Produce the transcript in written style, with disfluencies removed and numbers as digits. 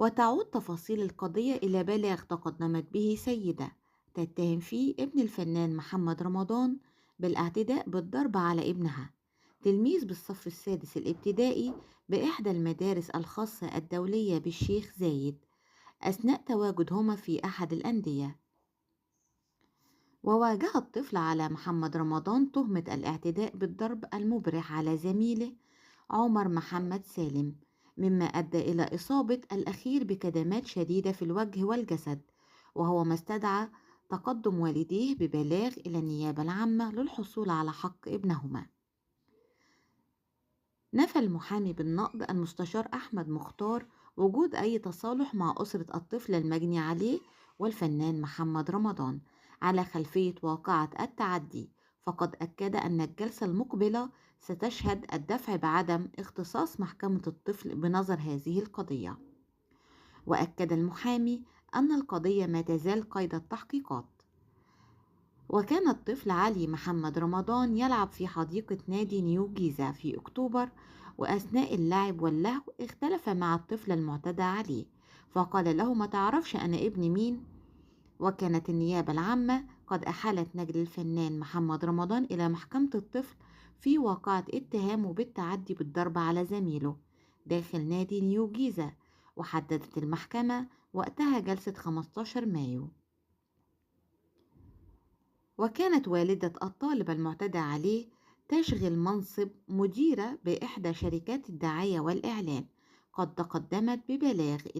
وتعود تفاصيل القضية إلى بلاغ تقدمت به سيدة تتهم فيه ابن الفنان محمد رمضان بالاعتداء بالضرب على ابنها تلميذ بالصف السادس الابتدائي بإحدى المدارس الخاصة الدولية بالشيخ زايد أثناء تواجدهما في أحد الأندية. وواجه الطفل على محمد رمضان تهمة الاعتداء بالضرب المبرح على زميله عمر محمد سالم، مما أدى إلى إصابة الأخير بكدمات شديدة في الوجه والجسد، وهو ما استدعى تقدم والديه ببلاغ إلى النيابة العامة للحصول على حق ابنهما. نفى المحامي بالنقض المستشار أحمد مختار وجود أي تصالح مع أسرة الطفل المجني عليه والفنان محمد رمضان على خلفية واقعة التعدي، فقد أكد أن الجلسة المقبلة ستشهد الدفع بعدم اختصاص محكمة الطفل بنظر هذه القضية. وأكد المحامي أن القضية ما تزال قيد التحقيقات. وكان الطفل علي محمد رمضان يلعب في حديقة نادي نيو جيزة في أكتوبر، وأثناء اللعب واللهو اختلف مع الطفل المعتدى عليه فقال له ما تعرفش أنا ابن مين. وكانت النيابة العامة قد أحالت نجل الفنان محمد رمضان إلى محكمة الطفل في واقعة اتهامه بالتعدي بالضرب على زميله داخل نادي نيو جيزة، وحددت المحكمة وقتها جلسة 15 مايو. وكانت والدة الطالب المعتدى عليه تشغل منصب مديرة بإحدى شركات الدعاية والإعلان، قد تقدمت ببلاغ إلى